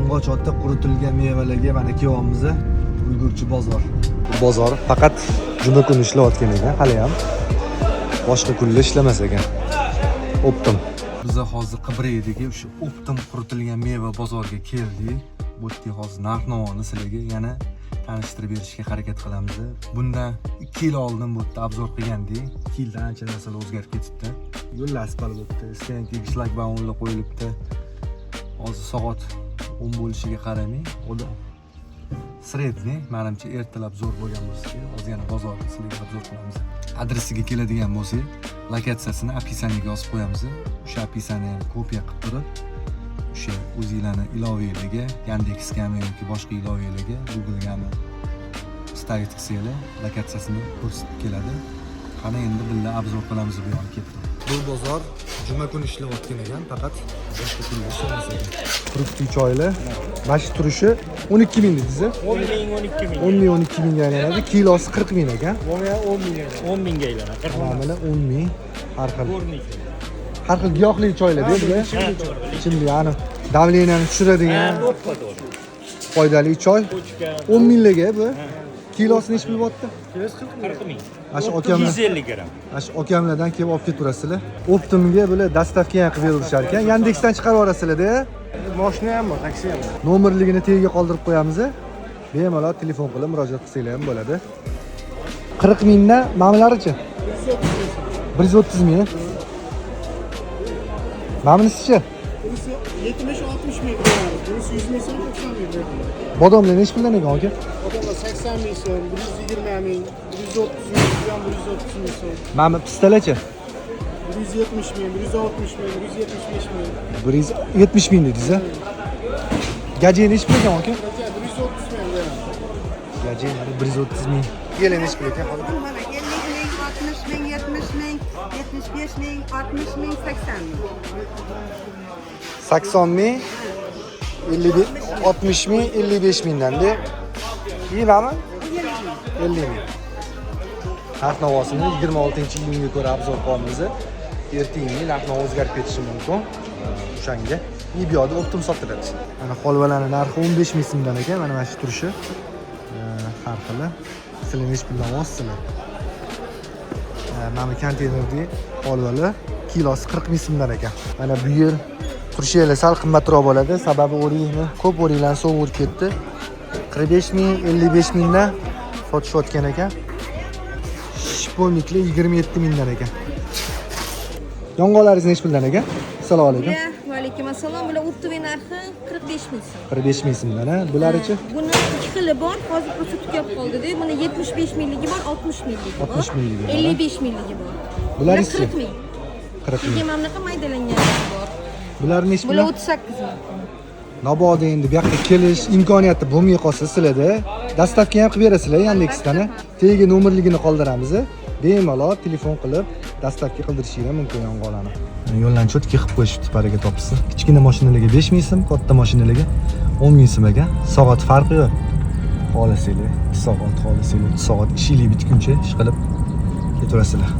Yong'och ota quritilgan mevalarga mana kelyapmiz. Ulgurchi bozor. Bu bozor faqat juma kuni ishlayotgan ekan, hali ham. Boshqa kunlar ishlamas ekan. Оптом. Biz hozir Qibraydagi o'sha оптом quritilgan meva bozoriga keldik. Bu yerda hozir narx-navoni sizlarga yana tanishtirib berishga harakat qilamiz. Bundan 2 yil oldin bu yerda обзор qilgandik. 2 yildan ancha narsalar o'zgarib ketibdi. Yo'llar asfalt bo'libdi, стенка shlagbaumlar qo'yilibdi. Hozir soat 10 bo'lishiga qaramay, odam средний, manimcha ertalab zo'r bo'lgan bo'lsa kerak. Hozir yana bozor sizlarga обзор qilamiz. Adresiga keladigan bo'lsak, lokatsiyasini описание ga yozib qo'yamiz. O'sha описание ni kopiya qilib turib, o'sha o'zinglarni ilovanglarga, Yandexgami yoki boshqa ilovanglarga, Googlegami ставить qilsanglar, lokatsiyasini ko'rsatib keladi. Qani endi birga обзор qilamiz bu yoqni, ketdik. Bu bozor juma kuni ishlayotgan ekan, faqat boshqa kunlar ishlamas ekan. Фрукты choylar, mana shu turishi 12 ming dedingiz? 10 ming, 12 ming. 10 ming, 12 mingga aylanadi. Kilosi 40 ming ekan. 10 mingga aylanadi. 40 Mana bular 10 ming, har xil. Go'rnik. Har xil giyohli choylar bular. Ha, to'g'ri. Ichimlik, ani давление ni Ha, tushiradigan to'ppa to'g'ri. Foydali choy. Ko'chka. 10 minglarga bu. Kilosi nechi pul bo'lyapti? 40 ming. Mana shu okamlar, 250 gramm. mana shu okamlardan kelib olib ketaverasizlar. Оптом ga bular доставка ham qilib beraverishar ekan. Yandexdan chiqarib yuborasizlar-da. Moshina ham bor, taksi ham bor. Nomerligini tagiga qoldirib qo'yamiz. Bemalol telefon qilib murojaat qilsanglar ham bo'ladi. 40 mingdan mana? 130 ming. Mana bunisichi? Bunisi 70-60 ming bo'ladi. Bunisi 100 ming so'm, 90 ming bo'ladi. Bodomlar nechi puldan ekan, aka? Odamlar 80 ming so'm, 120 ming, 130 ming, bu ham 130 ming so'm. Mana bu pistalarchi? 170 ming, 160 ming, 175 ming. 170 ming dedingiz a? Gajak nechi pul ekan, aka? Gaja 130 ming beradi. Gajak 130 ming. Yela nechi pul ekan hozir? Mana 50 ming, 60 ming, 70 ming, 75 ming, 60 ming, 80 ming. 80 ming, 50, 60 ming, 55 mingdan-da. Yeymanmi? 50 ming. 50 ming. Narx navosini 26-iyunga ko'ra обзор qilyapmiz. Ertangi narx navo o'zgarib ketishi mumkin. O'shanga. И bu yoqda оптом sotiladi. Mana holvalarning narxi 15 ming so'mdan ekan, mana shu turishi. Har xili. Sizlar nechi puldan olasizlar? Mana bu konteynerdagi holvalar kilosi 40 ming so'mdan ekan. Mana bu yer turshaklar sal qimmatroq bo'ladi, sababi o'rikni, ko'p o'riklarni sovurib ketdi. 45 ming, 55 mingdan sotishayotgan ekan. Шиповник lar 27 mingdan ekan. Yong'oqlaringiz nechi puldan ekan? Assalomu alaykum. Ya, va alaykum assalom. Bular оптовый narxi 45 ming so'm. 45 ming so'mdan, a? Bularichi? Buni ikki xili bor, hozir просто tugab qoldi-da. Buni 75 mingligi bor, 60 mingligi bor. 60 mingligi bor, 55 mingligi bor. Bularichi? Bular 40 ming. 40 ming. Keyin mana bunaqa maydalanganlari bor. Bular nechi Bular pul? 38 ming. Mabodo endi bu yoqqa kelish imkoniyati bo'lmay qolsa sizlarda, доставка ham qilib berasizlar Yandexdan. Tagiga nomerligini qoldiramiz. Bemalol telefon qilib доставка qildirishinglar mumkin yong'oqlarni. Yo'llarni чётко qilib qo'yishibdi, baraka topsin. Kichkina mashinalarga 5 ming so'm, katta mashinalarga 10 ming so'm ekan. Soat farqi yo'q. Xohlasanglar 2 soat, xohlasanglar 3 soat, ishinglar bitguncha ish qilib ketaverasizlar.